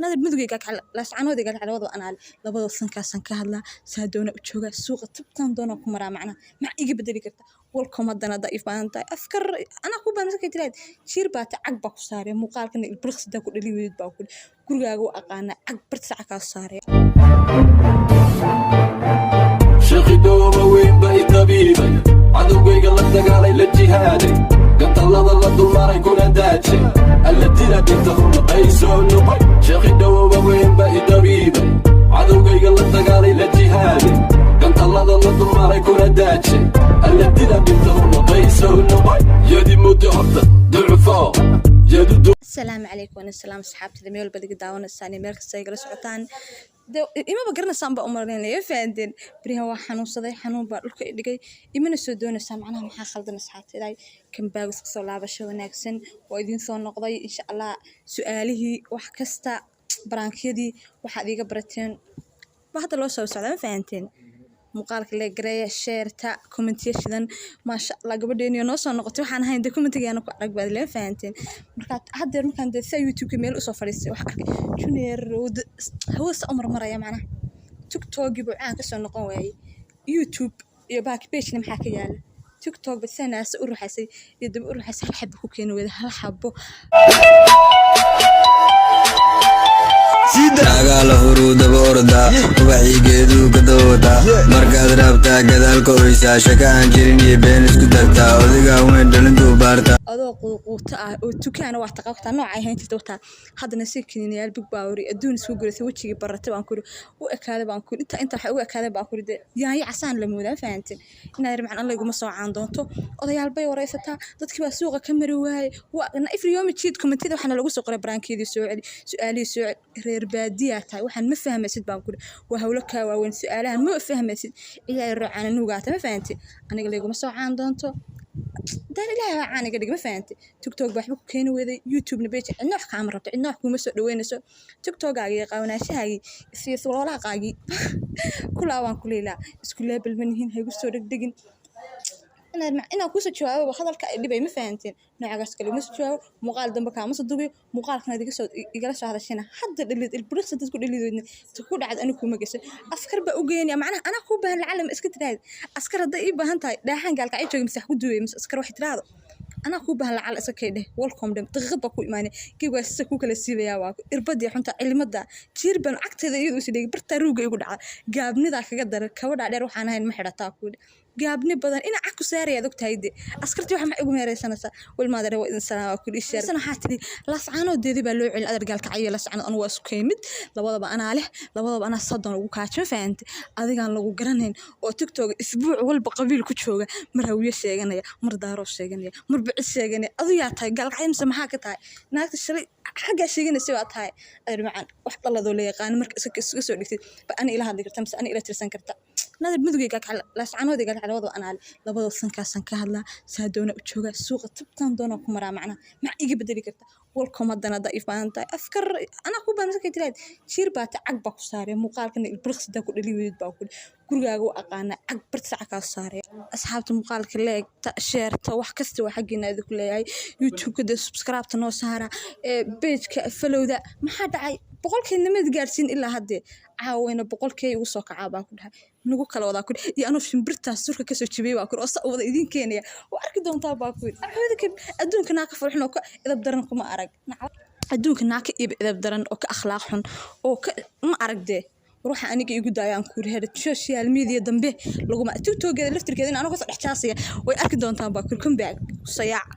Nadar mudugayga laascanoodayga labadaba anaale, labadaba sankaasaan ka hadlaa, saa doona u joogaa, suuqa tabtaan doona ku maraa. Macnaha maxaa iga bedeli karta? Welcome. Haddana haddaa ii baahan tahay, afkar anaa ku baahan markay tiraahdo jiir baa ta, cag baa ku saaraya. Muuqaalkana ilbiriqsidaa ku dhali weydid baa ku gurigaaga u aqaanaa, cag barta saca kaa saaraya. Sheekhi dhooma weyn ba i tabiibay, cadowgayga la dagaalay, la jihaaday, gantallada la dulmaray kuna daajay, alla dila dhinta ay soo noqoy. Sheekhi dhooma weyn ba i tabiibay, cadowgayga la dagaalay, la jihaaday, gantallada la dulmaray kuna daajay, alla dila dhinta ay soo noqoy. Yadi muddo horta ducufo yadu. Asalaamu calaykum. Wana salaam asxaabtada meel walba iga daawanaysaan iyo meel kasta igala socotaan. De imaba garanaysaan baa umalaynaya, fahanteen. Berihan waa xanuunsaday, xanuun baa dhulka i dhigay, imana soo doonaysaa. Macnaha maxaa khaldan, asxaabteeday? Kambaagis kasoo laabasho wanaagsan, waa idiin soo noqday insha Allah. Su-aalihii, wax kasta, baraankiyadii waxaad iiga barateen ba hadda loo soo socdaa, ma fahanteen? Muuqaalka le gareeya, share-ta, comment-iya shidan. Maasha Allah, gabadheeniyo noo soo noqotay. Waxaan ahayn de comment-igaana ku arag baad lee, fahanteen? Marka haddeer markaan de saa YouTube-ka meel usoo fadhiistay, waxaan arkay Junior hawada saa u marmaraya. Macnaha TikTokii buu caan kasoo noqon waayey, YouTube iyo back page-na maxaa ka yaala? TikTok ba saa naasa u ruxaysay iyo daba u ruxaysay, hal xabo ku keeni weyda, hal xabo. Dagaala huruu daba ordaa, ubaxii geeduu ka dawataa, markaad rabtaa gadaalka oysaa, shaka aan jirin iyo been isku tagtaa, odigaa weyn dhalintuu baartaa. Adoo quuquuto ah oo tukaana waa taqabtaa nooca ay hayn jirta wataa. Haddana si kiniinayaal big power adduun isku guratay, wejigii baratay baan kuri u ekaaday, baan kuri inta inta waxay ugu ekaaday baan kuri de yaanyo casaan la moodaa, fahanteen? Inaad macna alla iguma soo caan doonto. Odayaal bay wareysataa, dadkii baa suuqa ka mari waayey. Waa ifriyomi jiid. Comment-ida waxaana lagu soo qoray baraankeedii soo celi, su-aalihii soo celi. Reer baadiyaa tahay, waxaan ma fahmaysid baan kuri. Waa hawlo kaa waaweyn, su-aalahan ma fahmaysid, ciyaar roocana nuugaata, ma fahanteen? Aniga layguma soo caan doonto, daan ilaahay baa caan iga dhig, ma fahantay? TikTok baa waxba ku keeni weeday, YouTube-na page cidna wax kaama rabto, cidna wax kuuma soo dhaweynayso. TikTokgaagii iyo qaawanaashahaagii iyo sulolaaqaagii kulaa waan ku leelaa, isku level ma nihin, ha igu soo dhegdhegin. Inaan kuusoo jawaabo hadalka ay dhibay, ma fahanteen? Noocagaas kale uma soo jawaabo, muuqaal dambe kaama soo duubiyo. Muuqaalkan aad iga soo igala soo hadashayna hadda dhalid ilbiriqsi dad ku dhalidoodna ta ku dhacad anigu kuma geyso. Askar baa u geynaya, macnaha anaa kuu baahan lacala ma iska tiraahdi. Askar hadday ii baahan tahay, dhaaxaan gaalkacyo jooga mise wax ku duubay mise askar waxay tiraahdo anaa kuu baahan lacala iska kay dheh. Welcome dheh, daqiiqad baa ku imaanay, geeg sisa kuu kala siibayaa. Waa irbadii xunta cilimada jiir baan cagteeda iyadu is dhigay, bartaa ruuga igu dhaca, gaabnidaa kaga daran, kabadhaa dheer waxaan ahayn ma xidhataa kuudhi, gaabni badan ina cag ku saaraya ogtahay. De askartii waxa maxay ugu meeraysanaysaa? Wilmaadare waa idin salaama ku dhisheer. Waxaa tidhi laascaanodeedii baa loo celin. Adar gaalkacyo laascaanood anu waa isku mid, labadaba anaa leh, labadaba anaa 30 ugu kaajo, ma fahantay? Adigaan lagu garanayn oo TikTok isbuuc walba qabiil ku jooga, mar Hawiye sheeganaya, mar Daaroo sheeganaya, mar Bicid sheeganaya. Adu yaa tahay? Gaalkacyo mise maxaa ka tahay? Naagta shalay xaggaa sheeganaysa waa tahay. Adar macaan wax dhaladoo la yaqaano marka iska soo dhigtid ba ani ila hadli karta mise ani ila tirsan karta? Nadar mudugayga laascanoodayga labadaba anaa leh, labadaba sankaasaan ka hadlaa, saa doona u joogaa, suuqa tabtaan doona ku maraa. Macnaha maxaa iga bedeli karta? Welcome. Haddana haddaa ii baahan tahay, afkar anaa kuu baahan markay tiraahdo jiir baa ta, cag baa ku saaraya. Muuqaalkana ilbiriqsidaa ku dhali weydid baa ku gurigaaga u aqaanaa, cag barta saca kaa saaraya. Asxaabta, muuqaalka like-ta, share-ta, wax kasta waa xaggiina idinku leeyahay. YouTube-ka dee subscribe-ta noo saara, ee page-ka follow-da. Maxaa dhacay? 100-kii nimad gaarsiin ilaa haddee caawayna 100-kii igu soo kacaa baa ku dhahay, nagu kala wadaa ku iyo anuu shimbirtaas surka kasoo jibiyey baa ku oo sa wada idiin keenaya. Waa arki doontaa baa ku yidhi. Adduunka naa ka farxun oo ka idab daran kuma arag, adduunka naa ka iib idab daran oo ka akhlaaq xun oo ka ma arag. Dee ruuxa aniga igu daayaan ku yidhi, social media dambe laguma TikTokeeda laftirkeeda in anoo kasoo dhex jaasaya way arki doontaan baa ku comeback sayaac.